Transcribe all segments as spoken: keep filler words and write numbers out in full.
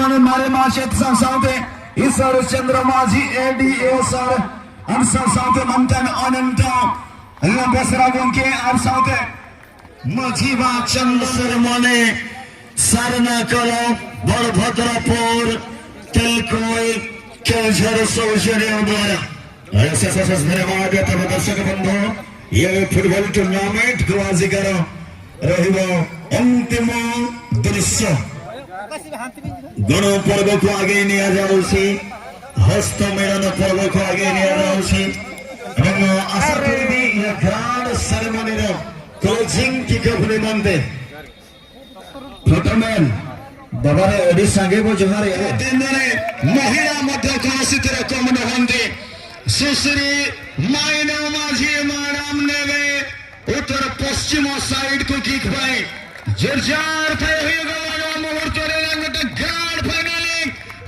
ᱢᱟᱨᱮ ᱢᱟᱪᱮᱛ ᱥᱟᱶ ᱥᱟᱶᱛᱮ ᱤᱥᱚᱨ ᱪᱚᱱᱫᱨᱚ ᱢᱟᱹᱡᱷᱤ, ᱮ ᱰᱤ ᱮ ᱥᱟᱨ, ᱟᱨ ᱥᱟᱶ ᱥᱟᱶᱛᱮ ᱢᱟᱱᱛᱟᱱ ᱚᱱᱚᱱᱛᱚ ᱞᱚᱢᱵᱮᱥᱨᱟ ᱜᱚᱢᱠᱮ, ᱟᱨ ᱥᱟᱶᱛᱮ ᱢᱟᱹᱡᱷᱤ ᱵᱟᱪᱚᱱ ᱥᱮᱨᱢᱚᱱᱮ ᱥᱟᱨᱱᱟ ᱠᱚᱞᱚᱢ ᱵᱚᱲᱵᱷᱚᱫᱨᱚᱯᱩᱨ ᱛᱮᱞᱠᱚᱭ ᱠᱮᱞᱡᱷᱚᱨ ᱥᱚᱡᱚᱱᱤᱭᱚ ᱫᱣᱟᱨᱟ᱾ ᱚᱥᱮᱥ ᱚᱥᱮᱥ ᱫᱷᱚᱱᱭᱚᱵᱟᱫ ᱛᱚᱵᱮ ᱫᱚᱨᱥᱚᱠ ᱵᱚᱱᱫᱷᱩ, ᱤᱭᱟᱹ ᱯᱷᱩᱴᱵᱚᱞ ᱴᱩᱨᱱᱟᱢᱮᱱᱴ ᱜᱳᱣᱟ ᱡᱤᱜᱟᱨ ᱨᱚᱦᱤᱵᱚ ᱚᱱᱛᱤᱢᱚ ᱫᱨᱤᱥᱭᱚ᱾ ᱜᱚᱬᱚ ᱯᱚᱨᱵᱚ ᱠᱚ ᱟᱜᱮ ᱱᱤᱭᱟ ᱡᱟᱣᱥᱤ, ᱦᱚᱥᱛᱚ ᱢᱮᱲᱚᱱ ᱯᱚᱨᱵᱚ ᱠᱚ ᱟᱜᱮ ᱱᱤᱭᱟ ᱡᱟᱣᱥᱤ, ᱮᱵᱚᱝ ᱟᱥᱟ ᱠᱚᱨᱤᱵᱤ ᱤᱭᱟᱹ ᱜᱨᱟᱱᱰ ᱥᱮᱨᱮᱢᱚᱱᱤ ᱨᱮ ᱠᱞᱳᱡᱤᱝ ᱠᱤᱠ ᱚᱯᱷ ᱱᱤᱢᱟᱱᱛᱮ ᱯᱷᱳᱴᱳᱢᱮᱱ ᱵᱟᱵᱟᱨᱮ ᱟᱹᱰᱤ ᱥᱟᱸᱜᱮ ᱵᱚ ᱡᱚᱦᱟᱨ ᱮᱫ᱾ ᱛᱮᱱᱫᱚᱨᱮ ᱢᱚᱦᱤᱞᱟ ᱢᱚᱫᱽᱫᱷᱚ ᱠᱚᱥᱤᱛ ᱨᱚᱠᱚᱢ ᱱᱚᱦᱚᱱᱫᱮ ᱥᱩᱥᱨᱤ ᱢᱟᱭᱱᱟ ᱢᱟᱹᱡᱷᱤ ᱢᱟᱲᱟᱢ ᱱᱮᱵᱮ ᱩᱛᱛᱚᱨ ᱯᱚᱥᱪᱤᱢ ᱥᱟᱭᱤᱰ ᱠᱚ ᱠᱤᱠ ᱵᱟᱭ ᱡᱳᱨᱡᱟᱨ ᱛᱮ ᱦᱩᱭᱩᱜ ᱠᱟᱱᱟ᱾ ᱱᱚᱣᱟ ᱢᱩᱦᱩᱨᱛᱚ ᱨᱮ ᱢᱤᱫᱴᱟᱝ ᱜᱨᱟᱱᱰ ᱯᱷᱟᱭᱱᱟᱞ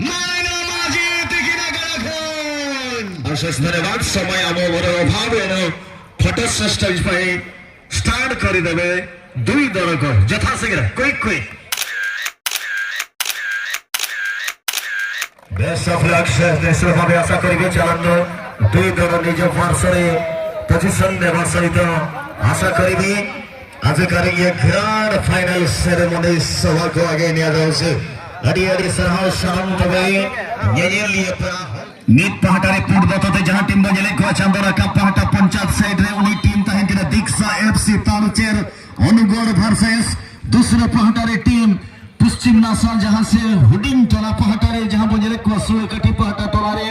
ᱢᱟᱭᱱᱟ ᱢᱟᱹᱡᱷᱤ ᱛᱤᱠᱤᱱ ᱟᱠᱟᱱᱟ ᱠᱷᱚᱱ᱾ ᱚᱥᱮᱥ ᱫᱷᱚᱱᱭᱚᱵᱟᱫ, ᱥᱚᱢᱚᱭ ᱟᱢ ᱵᱚᱨᱮ ᱚᱵᱷᱟᱵ ᱮᱱᱟ, ᱯᱷᱳᱴᱳ ᱥᱮᱥᱴ ᱯᱟᱭ ᱥᱴᱟᱨᱴ ᱠᱚᱨᱤ ᱫᱮᱵᱮ ᱫᱩᱭ ᱫᱚᱞ ᱠᱚ ᱡᱚᱛᱷᱟ ᱥᱤᱜᱨ ᱠᱩᱭᱤᱠ ᱠᱩᱭᱤᱠ। Best of luck, ᱥᱮᱥ ᱫᱮᱥ ᱵᱷᱟᱵᱮ ᱟᱥᱟ ᱠᱚᱨᱤᱵᱤ ᱪᱟᱞᱟᱱ ᱫᱚ ᱫᱩᱭ ᱫᱚᱞ ᱱᱤᱡ ᱯᱟᱨᱥᱚ ᱨᱮ ᱯᱚᱡᱤᱥᱚᱱ ᱱᱮᱵᱟ ᱥᱚᱦᱤᱛ ᱟᱥᱟ ᱠᱚᱨᱤᱵᱤ ᱟᱡᱠᱟᱨ ᱤᱭᱟᱹ ᱜᱨᱟᱱᱰ ᱯᱷᱟᱭᱱᱟᱞ ᱥᱮᱨᱮᱢᱚᱱᱤ ᱥᱚᱵᱷᱟ ᱠᱚ ᱟᱜᱮ ᱱᱤᱭᱟ ᱫᱚ ᱥᱮ ᱟᱹᱰᱤ ᱟᱹᱰᱤ ᱥᱟᱨᱦᱟᱣ ᱥᱟᱱᱟᱢ ᱛᱚᱵᱮ ᱧᱮᱧᱮᱞᱤᱭᱟᱹ ᱯᱮᱲᱟ ᱦᱚᱲ। ᱢᱤᱫ ᱯᱟᱦᱴᱟ ᱨᱮ ᱯᱩᱸᱰ ᱫᱚᱛᱚ ᱛᱮ ᱡᱟᱦᱟᱸ ᱴᱤᱢ ᱵᱚᱱ ᱧᱮᱞᱮᱫ ᱠᱚᱣᱟ ᱪᱟᱸᱫᱚ ᱨᱟᱠᱟᱵ ᱯᱟᱦᱴᱟ ᱯᱚᱧᱪᱟᱭᱮᱛ ᱥᱟᱭᱤᱰ ᱨᱮ, ᱩᱱᱤ ᱴᱤᱢ ᱛᱟᱦᱮᱱ ᱠᱟᱱᱟ ᱫᱤᱠᱥᱟ ᱮᱯᱷ ᱥᱤ ᱛᱟᱞᱪᱮᱨ ᱚᱱᱩᱜᱚᱲ ᱵᱷᱟᱨᱥᱮᱥ ᱫᱩᱥᱨᱟ ᱯᱟᱦᱴᱟ ᱨᱮ ᱴᱤᱢ ᱯᱚᱥᱪᱤᱢ ᱱᱟᱥᱟᱞ ᱡᱟᱦᱟᱸ ᱥᱮ ᱦᱩᱰᱤᱧ ᱴᱚᱞᱟ ᱯᱟᱦᱴᱟ ᱨᱮ ᱡᱟᱦᱟᱸ ᱵᱚᱱ ᱧᱮᱞᱮᱫ ᱠᱚᱣᱟ ᱥᱩᱲᱟᱹᱠᱟᱹᱴᱷᱤ ᱯᱟᱦᱴᱟ ᱴᱚᱞᱟ ᱨᱮ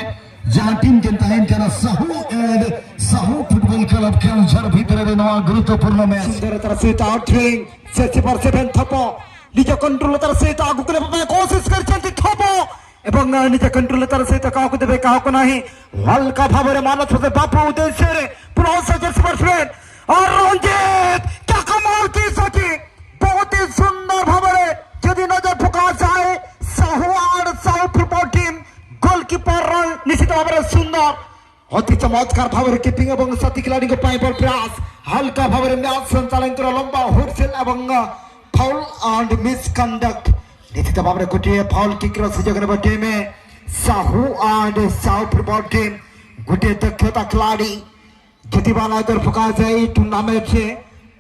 ᱡᱟᱦᱟᱸ ᱴᱤᱢ ᱠᱤᱱ ᱛᱟᱦᱮᱱ ᱠᱟᱱᱟ ᱥᱟᱦᱩ ᱮᱱᱰ ᱥᱟᱦᱩ ᱯᱷᱩᱴᱵᱚᱞ ᱠᱞᱟᱵ ᱠᱮᱣᱡᱷᱟᱲ ᱵᱷᱤᱛᱨᱤ ᱨᱮ ᱱᱚᱣᱟ ᱜᱩᱨᱩᱛᱛᱚᱯᱩᱨᱱᱚ ᱢᱮᱪ᱾ ᱥᱩᱱᱫᱚᱨ ᱛᱚᱨᱚᱯ ᱥᱮ ᱟᱣᱩᱴ ᱴᱷᱤᱠ ᱥᱮ ᱥᱤᱯᱟᱨ ᱥᱮᱵᱷᱮᱱ ᱛᱷᱚᱯᱚ ᱱᱤᱡᱮ ᱠᱚᱱᱴᱨᱳᱞ ᱞᱟᱛᱟᱨ ᱥᱮ ᱟᱹᱜᱩ ᱠᱚᱨᱮ ᱵᱟᱵᱟ ᱠᱳᱥᱤᱥ ᱠᱟᱨᱪᱮᱱ ᱛᱷᱚᱯᱚ ᱮᱵᱚᱝ ᱱᱤᱡᱮ ᱠᱚᱱᱴᱨᱳᱞ ᱞᱟᱛᱟᱨ ᱥᱮ ᱛᱟᱠᱟᱣ ᱠᱚ ᱫᱮᱵᱮ ᱠᱟᱣ ᱠᱚ ᱱᱟᱦᱤ ᱦᱟᱞᱠᱟ ᱵᱷᱟᱵᱮ ᱢᱟᱱᱚᱛ ᱥᱮ ᱵᱟᱯᱩ ᱩᱫᱮᱥᱭᱚ ᱨᱮ ᱯᱩᱨᱟᱹ ᱥᱮ ᱥᱤᱯᱟᱨ ᱥᱮᱵᱷᱮᱱ ᱟᱨ ᱨᱚᱧᱡᱤᱛ ᱪᱟᱠᱢᱟ ᱩᱛᱤ ᱥᱚᱴᱷᱤᱠ ᱵᱚᱦᱩᱛ ᱦᱤ ᱥᱩᱱᱫᱚᱨ ᱵᱷᱟᱵᱮ ᱡᱩᱫᱤ ᱱᱚᱡᱚᱨ ᱯᱷᱳᱠᱟᱥ ᱟᱭ ᱥᱟᱦᱩ ᱟᱨ ᱥᱟᱦᱩ ᱯᱷᱩᱴᱵᱚᱞ ᱴᱤᱢ ᱜᱳᱞᱠᱤᱯᱟᱨ ᱱᱤᱥᱪᱤᱛ ᱵᱷᱟᱵᱮ ᱥᱩᱱᱫᱚᱨ ᱚᱛᱤ ᱪᱚᱢᱚᱛᱠᱟᱨ ᱵᱷᱟᱵᱮ ᱠᱤᱯᱤᱝ ᱮᱵᱚᱝ ᱥᱟᱛᱤ ᱠᱷᱤᱞᱟᱲᱤ ᱠᱚ ᱯᱟᱭ ᱵᱚᱞ ᱯᱨᱟᱥ ᱦᱟᱞᱠᱟ ᱵᱷᱟᱵᱮ ᱢᱮᱪ ᱥᱚᱧᱪᱟᱞᱚᱱ ᱠᱚᱨᱟ ᱞᱚᱢᱵᱟ ᱦᱩᱰᱥᱮᱞ ᱮᱵᱚᱝ ᱯᱷᱟᱩᱞ ᱟᱱᱰ ᱢᱤᱥᱠᱚᱱᱰᱟᱠᱴ ନିଶ୍ଚିତ ଭାବରେ ଗୋଟିଏ ଫାଉଲ କିକ୍ର ସୁଯୋଗ ନେବ team Sahu and Sahu football team. ଗୋଟିଏ ଦକ୍ଷତା ଖିଲାଡ଼ି ଜ୍ୟୋତିବାଲା ଅଗର ପକାଯାଇ ଟୁର୍ଣ୍ଣାମେଣ୍ଟରେ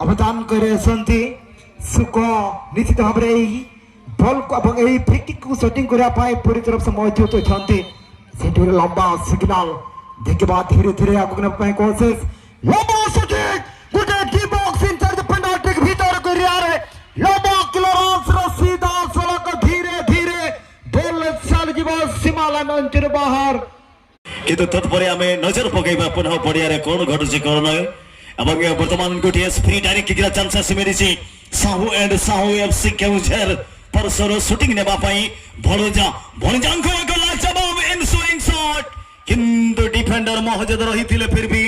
ଅବଦାନ କରି ଆସନ୍ତି। ସୁକ ନିଶ୍ଚିତ ଭାବରେ ଏହି ବଲକୁ ଏବଂ ଏହି ଫ୍ରି କିକ୍କୁ ସୁଟିଂ କରିବା ପାଇଁ ପୁରୀ ତରଫ ସେ ମହଜୁଦ ଅଛନ୍ତି। ସେଠି ଗୋଟେ ଲମ୍ବା ସିଗ୍ନାଲ ଦେଖିବା, ଧୀରେ ଧୀରେ ଆଗକୁ ନେବା ପାଇଁ କୋସିସ। ଲମ୍ବା ସୁଟିଂ, ଗୋଟେ ଡି ବକ୍ସ ଇନସାଇଡ ଦ ପେନାଲ୍ଟି ଭିତରକୁ ଏରିଆରେ ଲମ୍ବା କ୍ଲିୟରାନ୍ସର ସିଧା ସଡ଼କ ଧୀରେ ଧୀରେ ବଲ ଚାଲିଯିବ ସୀମା ଲାଇନ ଅଞ୍ଚଳ ବାହାର। କିନ୍ତୁ ତତ୍ପରେ ଆମେ ନଜର ପକାଇବା ପୁନଃ ପଡ଼ିଆରେ କ'ଣ ଘଟୁଛି କ'ଣ ନାହିଁ। ଏବଂ ବର୍ତ୍ତମାନ ଗୋଟିଏ ଫ୍ରି ଡାଇରେକ୍ଟ କିକ୍ର ଚାନ୍ସ ଆସି ମିଳିଛି ସାହୁ ଆଣ୍ଡ ସାହୁ ଏଫ୍ସି କେଉଁଝର ପରସର ସୁଟିଂ ନେବା ପାଇଁ। ଭଣଜା, ଭଣଜାଙ୍କ ଏକ ଲାଜବାବ ଇନସୁଇଂ ସଟ୍, କିନ୍ତୁ ଡିଫେଣ୍ଡର ମହଜଦ ରହିଥିଲେ ଫିର ବି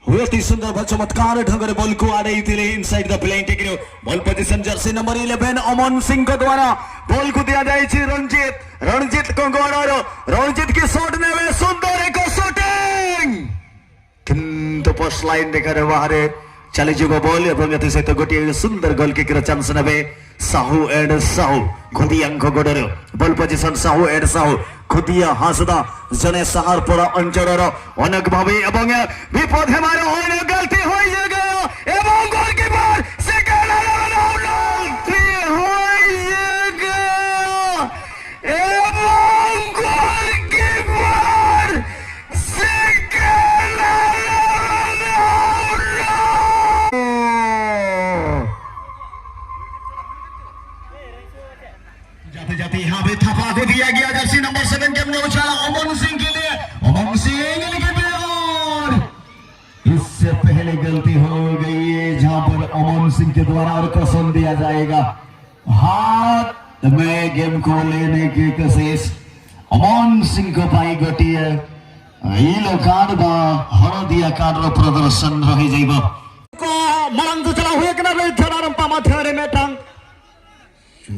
ହୁଏ ଅତି ସୁନ୍ଦର ବା ଚମତ୍କାର ଢଙ୍ଗରେ ବଲକୁ ଆଡ଼େଇଥିଲେ inside the playing technique. Ball position jersey number eleven Aman ସିଂଙ୍କ ଦ୍ୱାରା ବଲକୁ ଦିଆଯାଇଛି ରଣଜିତ। ରଣଜିତଙ୍କ ଗୋଡ଼ର, ରଣଜିତ କି ସଟ୍ ନେବେ, ସୁନ୍ଦର ଏକ ସୁଟିଂ, କିନ୍ତୁ ପୋଷ୍ଟ ଲାଇନ ଦେଖାରେ ବାହାରେ ଚାଲିଯିବ ବଲ ଏବଂ ଏଥିସହିତ ଗୋଟିଏ ସୁନ୍ଦର ଗୋଲ କିକ୍ର ଚାନ୍ସ ନେବେ ସାହୁ ଆଣ୍ଡ ସାହୁ। ଖୁଦିଆଙ୍କ ଗୋଡ଼ରେ ball position Sahu and Sahu. Khudia Hasda ଜଣେ ସାହାରପଡ଼ା ଅଞ୍ଚଳର ଅନେକ ଭାବେ ଏବଂ ବିପଦ ହେବାର ଅନେକ ଗଲତି ହୋଇଯିବ ଏବଂ ଗୋଲକିପର ସେକେଣ୍ଡ ଗଲତି ହୋଇଯିବ ଏବଂ ଗୋଲକିପର ସେକେଣ୍ଡ जाते जाते यहाँ पे थपा को दिया गया जर्सी नंबर सेवन के अपने उछाला अमन सिंह के लिए। अमन सिंह के लिए और इससे पहले गलती हो गई है जहां पर अमन सिंह के द्वारा और कसम दिया जाएगा। हाथ में गेम को लेने की कोशिश। अमन सिंह को पाई गोटिए येलो कार्ड बा हरदिया कार्ड रो प्रदर्शन रही जाइबो। को मरंग तो चला हुए कना रे झड़ा रंपा माथे रे मेटांग।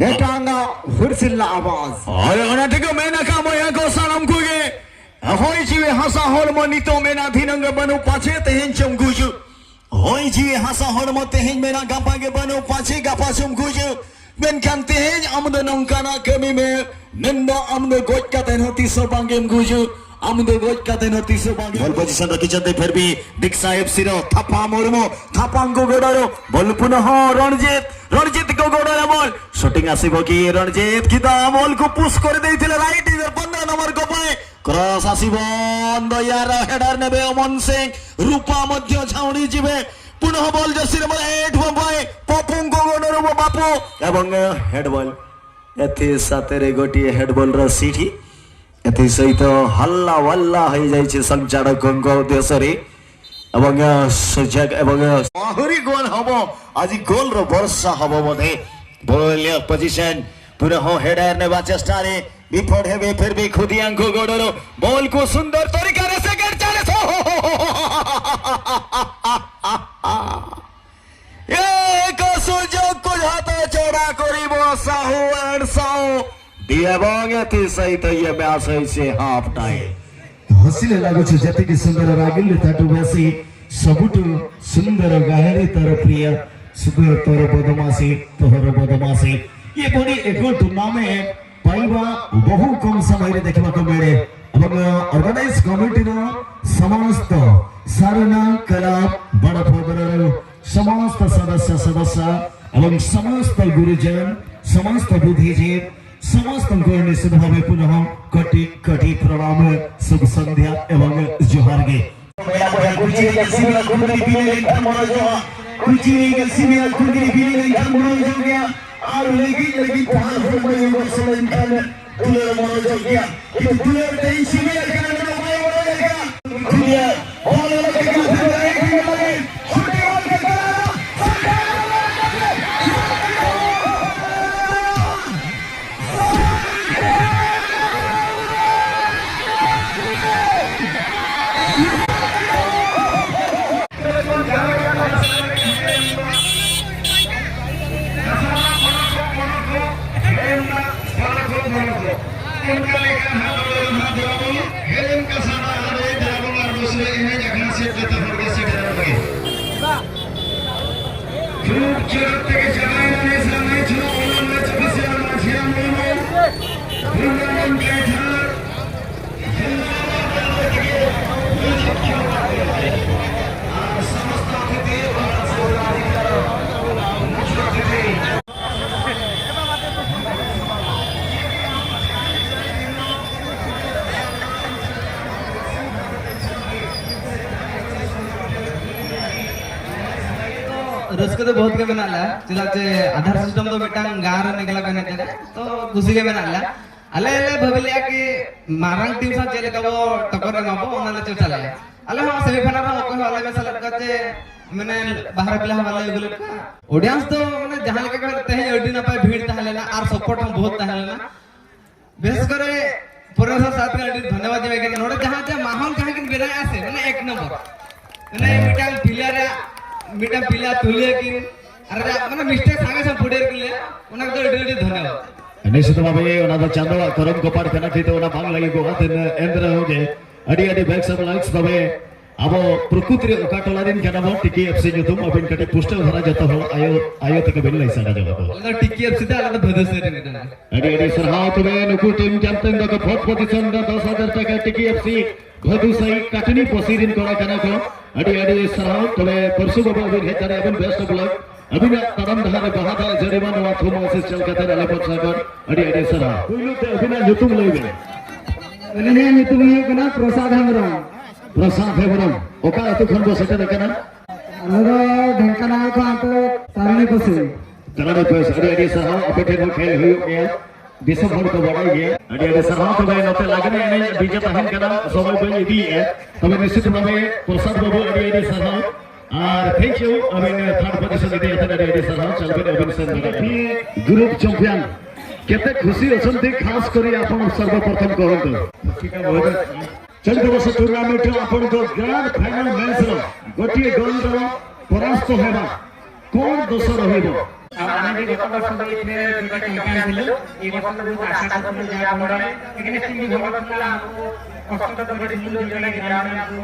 ᱢᱤᱫᱴᱟᱝ ᱦᱩᱨᱥᱤᱞ ᱨᱮᱱᱟᱜ ᱟᱣᱟᱡᱽ᱾ ᱟᱨ ᱚᱱᱟ ᱛᱮᱜᱮ ᱢᱮᱱ ᱟᱠᱟᱫ ᱵᱚᱭᱦᱟ ᱠᱚ ᱥᱟᱱᱟᱢ ᱠᱚᱜᱮ, ᱦᱚᱭ ᱡᱤᱣᱤ ᱦᱟᱥᱟ ᱦᱚᱲᱢᱚ ᱱᱤᱛᱚᱜ ᱢᱮᱱᱟᱜ ᱫᱷᱤᱱᱟᱹᱝ ᱜᱮ ᱵᱟᱹᱱᱩᱜ ᱯᱟᱪᱷᱮ ᱛᱮᱦᱮᱧ ᱪᱚᱢ ᱜᱩᱡᱩᱜ᱾ ᱦᱚᱭ ᱡᱤᱣᱤ ᱦᱟᱥᱟ ᱦᱚᱲᱢᱚ ᱛᱮᱦᱮᱧ ᱢᱮᱱᱟᱜ ᱜᱟᱯᱟ ᱜᱮ ᱵᱟᱹᱱᱩᱜ ᱯᱟᱪᱷᱮ ᱜᱟᱯᱟ ᱪᱚᱢ ᱜᱩᱡᱩᱜ᱾ ᱢᱮᱱᱠᱷᱟᱱ ᱛᱮᱦᱮᱧ ᱟᱢ ᱫᱚ ᱱᱚᱝᱠᱟᱱᱟᱜ ᱠᱟᱹᱢᱤ ᱢᱮ, ᱢᱮᱱᱫᱚ ᱟᱢ ᱫᱚ ᱜᱚᱡ ᱠᱟᱛᱮ ᱦᱚᱸ ᱛᱤᱥ ᱦᱚᱸ ᱵᱟᱝ ᱮᱢ ᱜᱩᱡᱩᱜ, ᱟᱢ ᱫᱚ ᱜᱚᱡ ᱠᱟᱛᱮ ᱦᱚᱸ ᱛᱤᱥ ᱦᱚᱸ ᱵᱟᱝ ᱮᱢ ᱵᱚᱞ ᱯᱚᱡᱤᱥᱚᱱ ᱨᱮ ᱠᱤᱪᱷᱩ ᱯᱷᱮᱨ ᱵᱤ ᱰᱤᱠᱥᱟ ᱮᱯᱷ ᱥᱤ ᱨᱮ ᱛᱷᱟᱯᱟ ᱢᱩᱨᱢᱩ, ᱛᱷᱟᱯᱟᱝ ᱠᱚ ᱜᱚᱰᱟᱨᱚ ᱵᱚᱞ ᱯᱩᱱᱚ ᱦᱚᱸ ᱨᱚᱬᱡᱤᱛ, ᱨᱚᱬᱡᱤᱛ ᱠᱚ ᱜᱚᱰᱟᱨᱚ ᱵᱚᱞ ᱥᱩᱴᱤᱝ ᱟᱥᱤ ᱵᱚᱜᱤ ᱨᱚᱬᱡᱤᱛ ᱠᱤᱫᱟ ᱵᱚᱞ ᱠᱚ ᱯᱩᱥ ᱠᱚᱨᱮ ᱫᱮᱭ ᱛᱷᱮᱞᱮ ᱨᱟᱭᱤᱴ ᱤᱫᱟᱨ ᱯᱚᱱᱫᱽᱨᱚ ᱱᱚᱢᱵᱚᱨ ᱠᱚ ᱯᱟᱭ ᱠᱨᱚᱥ ᱟᱥᱤ ᱵᱚᱱᱫᱚ ᱭᱟᱨ ᱦᱮᱰᱟᱨ ᱱᱮᱵᱮ ᱚᱢᱚᱱ ᱥᱤᱝ ᱨᱩᱯᱟ ᱢᱚᱫᱷᱭᱚ ᱪᱷᱟᱣᱲᱤ ᱡᱤᱵᱮ ᱯᱩᱱᱚ ᱵᱚᱞ ᱡᱟᱹᱥᱤ ᱨᱮ ᱢᱟᱨᱮ ᱮᱴ ᱵᱚᱢᱵᱟᱭ ᱯᱚᱯᱩᱝ ᱠᱚ ᱜᱚᱰᱟᱨᱚ ᱵᱟᱯᱩ ᱮᱵᱚᱝ ᱦᱮᱰ ᱵᱚᱞ ଏଥି ସାଥିରେ ଗୋଟିଏ ହେଡ୍ ବଲ୍ର ସିଠି। ଏଥି ସହିତ ହଲ୍ଲା ୱାଲ୍ଲା ହେଇଯାଇଛି ସଞ୍ଚାଳକଙ୍କ ଉଦ୍ଦେଶ୍ୟରେ। ଏବଂ ସୁଯୋଗ ଏବଂ ଆହୁରି ଗୋଲ ହବ, ଆଜି ଗୋଲର ବର୍ଷା ହବ ବୋଧେ। ବଲ୍ ପୋଜିସନ ପୁନଃ ହେଡର ନେବା ଚେଷ୍ଟାରେ ବିଫଳ ହେବେ ଫେର ବି ଖୁଦିଆଙ୍କ ଗୋଡରୁ ବଲକୁ ସୁନ୍ଦର ତରିକାରେ ସେକେଣ୍ଡ ଚାନ୍ସ। ଏକ ସୁଯୋଗକୁ ହାତ ଛଡା କରିବ ସାହୁ ଆଣ୍ଡ ସାହୁ। ଏବଂ ଏଥି ସହିତ ଇଏ ମ୍ୟାଚ ହେଇଛି ହାଫ ଟାଇମ। ହସିଲେ ଲାଗୁଛି ଯେତିକି ସୁନ୍ଦର ରାଗିଲେ ତାଠୁ ବେଶୀ ସବୁଠୁ ସୁନ୍ଦର ଗାଇଲେ ତୋର ପ୍ରିୟ ସୁନ୍ଦର ତୋର ବଦମାସି ତୋର ବଦମାସି। ଏଭଳି ଏକ ଟୁର୍ଣ୍ଣାମେଣ୍ଟ ପାଇବା ବହୁ କମ ସମୟରେ ଦେଖିବାକୁ ମିଳେ ଏବଂ ଅର୍ଗାନାଇଜ କମିଟିର ସମସ୍ତ ସାରନା କ୍ଲବ ବଡ଼ ପଦରରୁ ସମସ୍ତ ସଦସ୍ୟ ସଦସ୍ୟ ଏବଂ ସମସ୍ତ ଗୁରୁଜନ ସମସ୍ତ ବୁଦ୍ଧିଜୀବ ସମସ୍ତଙ୍କୁ ନିଶ୍ଚିତ ଭାବେ ପୁନଃ କୋଟି କୋଟି ପ୍ରଣାମ, ଶୁଭ ସନ୍ଧ୍ୟା ଏବଂ ଜୁହାର ଗେ। ᱟᱨ ᱞᱟᱹᱜᱤᱫ ᱞᱟᱹᱜᱤᱫ ᱯᱟᱲᱦᱟᱣ ᱦᱚᱲᱢᱚ ᱡᱚᱜᱟ ᱥᱚᱞᱮᱱ ᱠᱷᱟᱱ ᱫᱩᱞᱟᱹᱲ ᱢᱚᱱᱚᱡᱚᱜ ᱜᱮᱭᱟ᱾ ᱠᱤᱱᱛᱩ ᱫᱩᱞᱟᱹᱲ ᱛᱮ ᱤᱧ ᱥᱤᱵᱤᱞᱟ ᱠᱷᱩᱱᱫᱽᱨᱤ ᱵᱤᱞᱤ ᱞᱮᱱᱠᱷᱟᱱ ᱢᱚᱱᱚᱡᱚᱜ ᱜᱮᱭᱟ᱾ ᱟᱨ ᱞᱟᱹᱜᱤᱫ ᱞᱟᱹᱜᱤᱫ ᱯᱟᱲᱦᱟᱣ ᱦᱚᱲᱢᱚ ᱡᱚᱜᱟ ᱥᱚᱞᱮᱱ ᱠᱷᱟᱱ ᱫᱩᱞᱟᱹᱲ ᱢᱚᱱᱚᱡᱚᱜ ᱜᱮᱭᱟ᱾ ᱠᱤᱱᱛᱩ ᱫᱩᱞᱟᱹᱲ ᱛᱮ ᱤᱧ ᱥᱤᱵᱤᱞᱟ ᱠᱷᱩᱱᱫᱽᱨᱤ ᱵᱤᱞᱤ ᱞᱮᱱᱠᱷᱟᱱ ᱢᱚᱱᱚᱡᱚᱜ ᱜᱮᱭᱟ᱾ ᱠᱷᱩᱱᱫᱽᱨᱤ ᱵᱤᱞᱤ ᱞᱮᱱᱠᱷᱟᱱ ᱢᱚᱱᱚᱡᱚᱜ ᱜᱮᱭᱟ᱾ ᱠᱷᱩᱵ ᱡᱳᱨ ᱛᱮᱜᱮ ᱪᱟᱞᱟᱣᱮᱱᱟ ᱱᱮᱥ ᱨᱮᱱᱟᱜ ᱢᱮᱪ ᱦᱚᱸ᱾ ᱨᱟᱹᱥᱠᱟᱹ ᱫᱚ ᱵᱚᱦᱩᱛ ᱜᱮ ᱢᱮᱱᱟᱜ ᱞᱮᱭᱟ, ᱪᱮᱫᱟᱜ ᱡᱮ ᱟᱫᱷᱟᱨ ᱥᱤᱥᱴᱮᱢ ᱫᱚ ᱢᱤᱫᱴᱟᱝ ᱜᱟᱱ ᱨᱮ ᱱᱤᱠᱞᱟ ᱠᱟᱱᱟ, ᱛᱚ ᱠᱩᱥᱤ ᱜᱮ ᱢᱮᱱᱟᱜ ᱞᱮᱭᱟ᱾ ᱟᱞᱮ ᱞᱮ ᱵᱷᱟᱹᱵᱤ ᱞᱮᱜᱼᱟ ᱠᱤ ᱢᱟᱨᱟᱝ ᱴᱤᱢ ᱥᱟᱶ ᱪᱮᱫ ᱞᱮᱠᱟ ᱵᱚ ᱴᱚᱠᱚᱨ ᱮᱢᱟ ᱵᱚ, ᱚᱱᱟ ᱞᱮ ᱪᱮᱥᱴᱟ ᱞᱮᱜᱼᱟ᱾ ᱟᱞᱮ ᱦᱚᱸ ᱥᱮᱢᱤ ᱯᱷᱟᱭᱱᱟᱞ ᱨᱮ ᱚᱠᱚᱭ ᱦᱚᱸ ᱟᱞᱮ ᱢᱮᱥᱟ ᱞᱮᱫ ᱠᱚᱣᱟ ᱡᱮ ᱢᱟᱱᱮ ᱵᱟᱦᱨᱮ ᱯᱞᱮᱭᱟᱨ ᱦᱚᱸ ᱵᱟᱞᱮ ᱟᱹᱜᱩ ᱞᱮᱫ ᱠᱚᱣᱟ᱾ ᱚᱰᱤᱭᱮᱱᱥ ᱫᱚ ᱢᱟᱱᱮ ᱡᱟᱦᱟᱸ ᱞᱮᱠᱟ ᱜᱮ ᱛᱮᱦᱮᱧ ᱟᱹᱰᱤ ᱱᱟᱯᱟᱭ ᱵᱷᱤᱲ ᱛᱟᱦᱮᱸ ᱞᱮᱱᱟ ᱟᱨ ᱥᱟᱯᱳᱨᱴ ᱦᱚᱸ ᱵᱚᱦᱩᱛ ᱛᱟᱦᱮᱸ ᱞᱮᱱᱟ᱾ ᱵᱤᱥᱮᱥ ᱠᱚᱨᱮ ᱯᱨᱚᱯᱷᱮᱥᱚᱨ ᱥᱟᱨ ᱠᱚ ᱟᱹᱰᱤ ᱫᱷᱚᱱᱭᱚᱵᱟᱫ ᱡᱟᱱᱟᱭ ᱠᱟᱱᱟ᱾ ᱱᱚᱰᱮ ᱡᱟᱦᱟᱸ ᱡᱟᱦᱟᱸ ᱢᱟᱦᱚᱞ ᱡᱟᱦᱟᱸ ᱠᱤᱱ ᱵᱮᱱᱟᱣᱮᱫᱼᱟ ᱥᱮ, ᱢᱟᱱᱮ ᱮᱠ ᱱᱚᱢᱵᱚᱨ᱾ ᱢᱟᱱᱮ ᱢᱤᱫᱴᱟᱝ ᱯᱞᱮᱭᱟᱨ ᱨᱮ, ᱢᱤᱫᱴᱟᱝ ᱯᱞᱮᱭᱟᱨ ᱛᱩᱞᱤᱭᱟ ᱠᱤᱱ, ᱟᱨ ᱟᱡᱟᱜ ᱢᱟᱱᱮ ᱢᱤᱥᱴᱮᱠ ᱥᱟᱸᱜᱮ ᱥᱟᱸᱜᱮ ᱯᱷᱩᱴᱮᱞ ᱠᱤᱱ ᱞᱟᱹᱭᱟ, ᱚᱱᱟ ᱠᱚᱫᱚ ᱟᱹᱰᱤ ᱟᱹᱰᱤ ᱫᱷᱚᱱᱭᱚᱵᱟᱫ᱾ ᱱᱤᱥᱪᱤᱛ ᱵᱷᱟᱵᱮ ᱚᱱᱟ ᱫᱚ ᱪᱟᱸᱫᱳᱣᱟᱜ ᱠᱚᱨᱚᱢ ᱠᱚᱯᱟᱲ ᱠᱟᱱᱟ, ᱴᱷᱤᱠ ᱚᱱᱟ ᱵᱟᱝ ᱞᱟᱹᱭᱚᱜᱚᱜᱼᱟ᱾ ᱛᱮᱱ ᱮᱱ ᱨᱮᱦᱚᱸ ᱜᱮ ᱟᱹᱰᱤ ᱟᱹᱰᱤ ᱵᱮᱥ ᱮᱢ ᱞᱟᱹᱭ ᱛᱚᱵᱮ ᱟᱵᱚ ᱯᱨᱚᱠᱨᱤᱛᱤ ᱨᱮ ᱚᱠᱟ ᱴᱚᱞᱟ ᱨᱮᱱ ᱠᱟᱱᱟ ᱵᱚᱱ, ᱴᱤ ᱠᱮ ᱮᱯᱷ ᱥᱤ ᱧᱩᱛᱩᱢ ᱟᱹᱵᱤᱱ ᱠᱟᱹᱴᱤᱡ ᱯᱩᱥᱴᱟᱹᱣ ᱫᱷᱟᱨᱟ ᱡᱚᱛᱚ ᱦᱚᱲ ᱟᱭᱳ, ᱟᱭᱳ ᱛᱮᱠᱚ ᱵᱤᱱ ᱞᱟᱹᱭ ᱥᱟᱰᱮ ᱧᱚᱜ ᱟᱠᱚᱣᱟ᱾ ᱟᱞᱮ ᱫᱚ ᱴᱤ ᱠᱮ ᱮᱯᱷ ᱥᱤ ᱛᱮ, ᱟᱞᱮ ᱫᱚ ᱵᱷᱟᱹᱫᱩᱥᱟᱹ ᱨᱮᱱ ᱠᱟᱱᱟ ᱞᱮ᱾ ᱟᱹᱰᱤ ᱟᱹᱰᱤ ᱥᱟᱨᱦᱟᱣ᱾ ᱛᱚᱵᱮ ᱱᱩᱠᱩ ᱴᱤᱢ ᱠᱮᱯᱴᱮᱱ ᱫᱚᱠᱚ ᱯᱷᱳᱨᱛᱷ ᱯᱚᱡᱤᱥᱚᱱ ᱨᱮ ᱫᱚᱥ ᱦᱟᱡᱟᱨ ᱴᱟᱠᱟ ᱴᱤ ᱠᱮ ᱮᱯᱷ ᱥᱤ ᱵᱷᱟᱹᱫᱩᱥᱟᱹᱭ ᱠᱟᱴᱱᱤ ᱯᱚᱥᱤ ᱨᱮᱱ ᱠᱚᱲᱟ ᱠᱟᱱᱟ ᱠᱚ᱾ ᱟᱹᱰᱤ ᱟᱹᱰᱤ ᱥᱟᱨᱦᱟᱣ᱾ ᱛᱚᱵᱮ ᱯᱟᱹᱨᱥᱩ ᱵᱟᱹᱵᱩ ᱟᱹᱵᱤᱱ ᱦᱮᱡ ᱫᱟᱲᱮᱭᱟᱜ ᱟᱵᱤᱱ, best of luck᱾ ᱟᱹᱵᱤᱱᱟᱜ ᱛᱟᱲᱟᱢ ᱰᱟᱦᱟᱨ ᱨᱮ ᱵᱟᱦᱟ ᱫᱟᱜ ᱡᱟᱹᱲᱤ ᱢᱟ, ᱱᱚᱣᱟ ᱛᱷᱩᱢ ᱟᱥᱤᱥ ᱪᱟᱞ ᱠᱟᱛᱮ ᱟᱞᱮ ᱯᱟᱦᱴᱟ ᱠᱷᱚᱱ ᱟᱹᱰᱤ ᱟᱹᱰᱤ ᱥᱟᱨᱦᱟᱣ᱾ ᱯᱩᱭᱞᱩ ᱛᱮ ᱟᱹᱵᱤᱱᱟᱜ ᱧᱩᱛᱩᱢ ᱞᱟᱹᱭ ᱵᱤᱱ᱾ ᱟᱹᱞᱤᱧᱟᱜ ᱧᱩᱛᱩᱢ ᱦᱩᱭᱩᱜ ᱠᱟᱱᱟ ᱯᱨᱚᱥᱟᱫᱽ ᱦᱮᱢᱵᱨᱚᱢ᱾ ᱯᱨᱚᱥᱟᱫᱽ ᱦᱮᱢᱵᱨᱚᱢ, ᱚᱠᱟ ᱟᱹᱛᱩ ᱠᱷᱚᱱ ᱵᱚ ᱥᱮᱴᱮᱨ ᱟᱠᱟᱱᱟ? ᱟᱞᱮ ᱫᱚ ᱰᱷᱮᱝᱠᱟᱱᱟᱞ ᱠᱷᱚᱱ ᱟᱯᱮ ᱛᱟᱨᱟᱱᱤ ᱯᱟᱹᱥᱤ᱾ ᱛᱟᱨᱟᱱᱤ ᱯᱟᱹᱥᱤ, ᱟᱹᱰᱤ ᱟᱹᱰᱤ ᱥᱟᱨᱦᱟᱣ᱾ ᱟᱯᱮ ᱴᱷᱮᱱ ᱦᱚᱸ ᱠᱷᱮᱞ ᱦᱩᱭᱩᱜ ᱜᱮᱭᱟ, ᱫᱤᱥᱚᱢ ᱦᱚᱲ ᱠᱚ ᱵᱟᱰᱟᱭ ᱜᱮᱭᱟ᱾ ᱟᱹᱰᱤ ᱟᱹᱰᱤ ᱥᱟᱨᱦᱟᱣ᱾ ᱛᱚᱵᱮ ᱱᱚᱛᱮ ᱞᱟᱜᱽᱲᱮ ᱮᱱᱮᱡ ᱰᱤᱡᱮ ᱛᱟᱦᱮᱱ ᱠᱟᱱᱟ, ᱥᱚᱢᱚᱭ ᱵᱟᱹᱧ ᱤᱫᱤᱭᱮᱫᱼᱟ᱾ ᱛᱚᱵᱮ ᱱᱤᱥᱪᱤᱛ ᱵᱷᱟᱵᱮ ᱯᱨᱚᱥᱟᱫᱽ ᱵᱟᱹᱵᱩ ᱟᱹᱰᱤ ᱟᱹᱰᱤ ᱥᱟᱨᱦᱟᱣ᱾ ᱟᱨ thank you, ᱟᱹᱵᱤᱱ ᱛᱷᱟᱨᱰ ᱯᱚᱡᱤᱥᱚᱱ ᱤᱫᱤ ᱠᱟᱛᱮ ᱟᱹᱰᱤ ᱟᱹᱰᱤ ᱥᱟᱨᱦᱟᱣ᱾ ᱪᱟᱞ ᱵᱤᱱ, ᱟᱹᱵᱤᱱ ᱥᱮᱱ ᱫᱟᱲᱮᱭᱟᱜᱼᱟ᱾ ᱜᱨᱩᱯ ᱪᱟᱢᱯᱤᱭᱟᱱ ᱠᱮᱛᱮ ᱠᱷᱩᱥᱤ ᱚᱪᱚᱱᱛᱤ, ᱠᱷᱟᱥ ᱠᱚᱨᱤ ᱟᱯᱚᱱ ᱥᱚᱨᱵᱚᱯᱨᱚᱛᱷᱚᱢ ᱠᱚᱦᱚᱸ ᱠᱚ᱾ ᱪᱚᱞᱤᱛ ᱵᱚᱨଷ ᱴᱩᱨᱱᱟᱢᱮᱱᱴ ᱨᱮ ᱟᱯᱚᱱ ᱠᱚ ᱜᱨᱟᱱᱰ ᱯᱷᱟᱭᱱᱟᱞ ᱢᱮᱪ ᱨᱮ ᱜᱚᱴᱤᱭᱮ ᱜᱳᱞ ᱨᱮ ᱯᱚᱨᱟᱥᱛᱚ ᱦᱮᱵᱟ ᱠᱚᱬ ᱫᱚᱥᱚ ᱨᱚᱦᱤᱵᱚ᱾ ᱟᱨ ᱟᱞᱮ ᱜᱮ ᱜᱚᱛᱚ ᱵᱚᱨᱥᱚ ᱫᱚ ᱤᱛᱱᱮ ᱫᱩᱴᱟ ᱪᱟᱢᱯᱤᱭᱟᱱ ᱦᱤᱞᱳ, ᱮ ᱵᱚᱨᱥᱚ ᱫᱚ ᱵᱚᱦᱩᱛ ᱟᱥᱟ ᱠᱚ ᱡᱟ ᱵᱚᱲᱟ, ᱮᱠᱷᱮᱱ ᱴᱤᱢ ᱵᱷᱚᱜᱚᱛ ᱞᱟ ᱟᱵᱚ ᱠᱚᱥᱴᱚ ᱫᱚ ᱵᱟᱹᱲᱤ ᱫᱤᱱ ᱫᱚ ᱡᱚᱱᱟ ᱜᱮ ᱡᱟᱣ ᱟᱵᱚ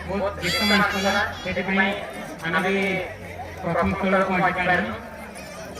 ᱵᱚᱦᱩᱛ ᱡᱤᱛᱠᱟᱹ ᱢᱟᱱ ᱠᱚ ᱞᱟ, ᱥᱮᱴᱤ ᱵᱷᱟᱭ ᱟᱱᱟ ᱜᱮ ᱯᱨᱚᱛᱷᱚᱢ ᱠᱷᱮᱞ ᱠᱚ ᱟᱡᱠᱟᱨ᱾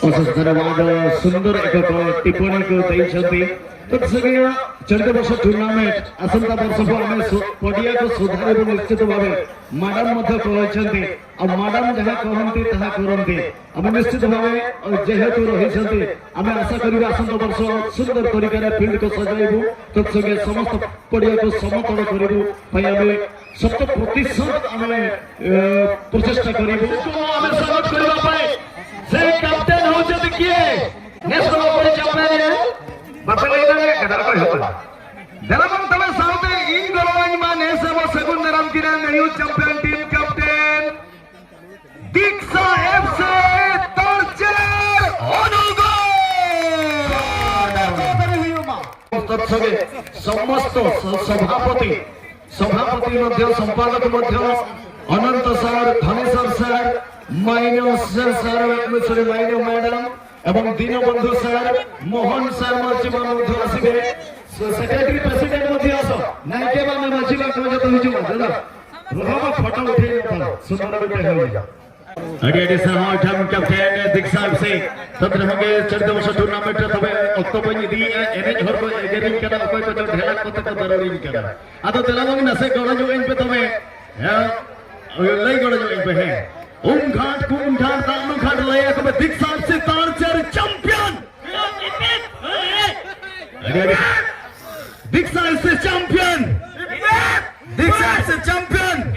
ଅଶେଷ ଧନ୍ୟବାଦ। ସୁନ୍ଦର ଏକ କ-, ଟିପ୍ପଣୀକୁ ଦେଇଛନ୍ତି। ତତ୍ସଙ୍ଗୀୟ ଚଳିତ ବର୍ଷ ଟୁର୍ଣ୍ଣାମେଣ୍ଟ ଆସନ୍ତା ବର୍ଷକୁ ଆମେ ସୁ- ପଡ଼ିଆକୁ ସୁଧାରିବୁ ନିଶ୍ଚିତ ଭାବେ। ମ୍ୟାଡାମ ମଧ୍ୟ କହିଛନ୍ତି, ଆଉ ମ୍ୟାଡାମ ଯାହା କହନ୍ତି ତାହା କରନ୍ତି। ଆମେ ନିଶ୍ଚିତ ଭାବେ, ଅ, ଯେହେତୁ ରହିଛନ୍ତି, ଆମେ ଆଶା କରିବା ଆସନ୍ତା ବର୍ଷ ସୁନ୍ଦର ତରିକାରେ ଫିଲ୍ଡକୁ ସଜାଇବୁ। ତତ୍ସଙ୍ଗେ ସମସ୍ତ ପଡ଼ିଆକୁ ସମତଳ କରିବୁ ପାଇଁ ଆମେ ଶତ ପ୍ରତିଶତ ଆମେ, ଏ, ପ୍ରଚେଷ୍ଟା କରିବୁ। ଆମେ ସ୍ୱାଗତ କରିବା ପାଇଁ ସେ କ୍ୟାପ୍ଟେନ ହେଉଛନ୍ତି କିଏ? National open champion. ବାପା କହିଲେ, କେଦାର କହିବ। ଦେଲା ଏବଂ ତମେ ସାଉଥେ ଇନ୍ ଗଲୱାନ ମା ନେସେବ ସେଗୁନ ନେରାମ କିରେ new champion team captain. Diksha F C Talcher Angul. ତତ୍ସଙ୍ଗେ ସମସ୍ତ ସ- ସଭାପତି, ସଭାପତି ମଧ୍ୟ, ସମ୍ପାଦକ ମଧ୍ୟ, Ananta sir, Dhaneswar sir, Maina sir, sir, sorry, Maina madam ଏବଂ ଦୀନବନ୍ଧୁ ସାର୍, ମୋହନ ସାର୍ ମର୍ଚିମା ମଧ୍ୟ ଆସିବେ। ସେ- ସେକ୍ରେଟାରୀ ପ୍ରେସିଡେଣ୍ଟ ମଧ୍ୟ ଆସ। ନାଇଁ କେ ବା ଆମେ ମର୍ଚିମା କଣ ଯେତେ ହେଇଛୁ ମା, ହେଲା? ରହ, ଫଟୋ ଉଠେଇ ନଥାଉ। ସୁନ୍ଦର ଗୋଟେ ହେଇଯାଉ। ᱟᱹᱰᱤ ᱟᱹᱰᱤ ᱥᱟᱨᱦᱟᱣ ᱡᱟᱢ ᱠᱮᱯᱴᱮᱱ ᱫᱤᱠᱥᱟ ᱮᱯᱷ ᱥᱤ᱾ ᱛᱚᱛᱨᱮ ᱦᱚᱸᱜᱮ ᱪᱟᱹᱨ ᱫᱚ ᱥᱚᱴᱩᱨᱱᱟᱢᱮᱱᱴ ᱨᱮ ᱛᱚᱵᱮ ᱚᱠᱛᱚ ᱵᱟᱹᱧ ᱤᱫᱤᱭᱮᱫᱼᱟ᱾ ᱮᱱᱮᱡ ᱦᱚᱲ ᱠᱚ ᱮᱜᱮᱨᱤᱧ ᱠᱟᱱᱟ, ᱚᱠᱚᱭ ᱠᱚᱪᱚ ᱰᱷᱮᱞᱟᱠ ᱠᱚᱛᱮ ᱠᱚ ᱫᱟᱹᱨᱩᱲᱤᱧ ᱠᱟᱱᱟ᱾ ᱟᱫᱚ ᱫᱮᱞᱟ ᱵᱚᱱ ᱱᱟᱥᱮ ᱜᱚᱲᱚ ᱧᱚᱜ ᱟᱹᱧ ᱯᱮ ᱛᱚᱵᱮ᱾ ᱦᱮᱸ, ᱞᱟᱹᱭ ᱜᱚᱲᱚ ᱧᱚᱜ ᱟᱹᱧ ᱯᱮ᱾ ᱦᱮᱸ, ᱩᱢ ᱜᱷᱟᱴ ᱠᱩᱢ ᱜᱷᱟᱴ ᱫᱟᱜ ᱞᱩ ᱜᱷᱟᱴ ᱞᱟᱹᱭ ᱟᱠᱚ ᱯᱮ ᱫᱤᱠᱥᱟ ᱮᱯᱷ ᱥᱤ ᱛᱟᱲ ᱪᱟᱹᱨ ᱪᱟᱢᱯᱤᱭᱟᱱ᱾ ᱟᱹᱰᱤ ᱟᱹᱰᱤ Diksha F C champion. Diksha F C champion.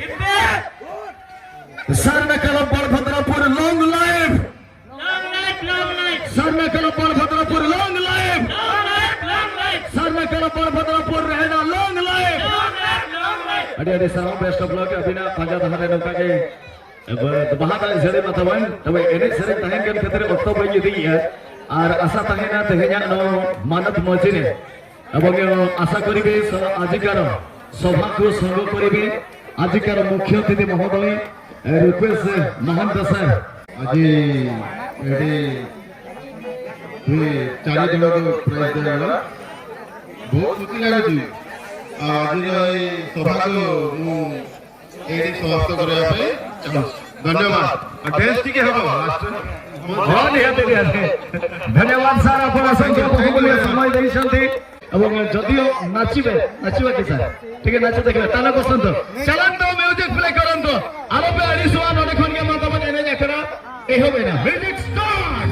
Sarna club Barbhadrapur long live. Long life, long life. Sarna club Barbhadrapur long life. Long life, long life. Sarna club Barbhadrapur ᱨᱮᱦᱮᱫᱟ long life. Long life, long life. ᱟᱹᱰᱤ ᱟᱹᱰᱤ ᱥᱟᱨᱦᱟᱣ, best of luck᱾ ᱟᱹᱵᱤᱱᱟᱜ ᱯᱟᱸᱡᱟ ᱰᱟᱦᱟᱨ ᱨᱮ ᱱᱚᱝᱠᱟ ᱜᱮ ᱵᱟᱦᱟ ᱫᱟᱜ ᱡᱟᱹᱲᱤ ᱢᱟ ᱛᱟᱵᱚᱱ᱾ ᱛᱚᱵᱮ ᱮᱱᱮᱡ ᱥᱮᱨᱮᱧ ᱛᱟᱦᱮᱱ ᱠᱟᱱ ᱠᱷᱟᱹᱛᱤᱨ ᱚᱠᱛᱚ ᱵᱟᱹᱧ ᱤᱫᱤᱭᱮᱫᱼᱟ᱾ ᱟᱨ ᱟᱥᱟ ᱛᱟᱦᱮᱱᱟ ᱛᱮᱦᱮᱧᱟᱜ ᱱᱚᱣᱟ ᱢᱟᱱᱚᱛ ᱢᱚᱡᱽᱨᱮ ᱮᱵᱚᱝ ଆଶା କରିବି ସ- ଆଜିକାର ସଭାକୁ ସଙ୍ଗ କରିବେ ଆଜିକାର ମୁଖ୍ୟ ଅତିଥି ମହୋଦୟ, ଏ, ରୂପେଶ ମହାନ୍ତ ସାର୍। ଆଜି ଏଠି ଦୁଇ ଚାରି ଜଣଙ୍କୁ ପ୍ରାଇଜ୍ ଦିଆଗଲା। ବହୁତ ଖୁସି ଲାଗୁଛି। ଆଉ ଆଜିର ଏଇ ସଭାକୁ ମୁଁ ଏଇଠି ସମାପ୍ତ କରିବା ପାଇଁ ଚାହୁଁଛି। ଧନ୍ୟବାଦ। ଆଉ ଡ୍ୟାନ୍ସ ଟିକେ ହବ ଲାଷ୍ଟ। ହଁ, ନିହାତି, ନିହାତି। ଧନ୍ୟବାଦ ସାର୍, ଆପଣ ଅସଂଖ୍ୟ ବହୁମୂଲ୍ୟ ସମୟ ଦେଇଛନ୍ତି ଏବଂ ଯଦିଓ ନାଚିବେ, ନାଚିବା କି ସାର୍? ଟିକେ ନାଚ ଦେଖିବେ, ତାଲ କଷନ୍ତୁ, ଚାଲନ୍ତୁ, ମ୍ୟୁଜିକ ପ୍ଲେ କରନ୍ତୁ। ଆରମ୍ଭ ଆଡ଼ିସୁଆ ନଡେ ଖଣ୍ଡିଆ ମନ୍ଦ ମନ୍ଦ ଏନେ ଯାକର ଏ হবে না। Music start.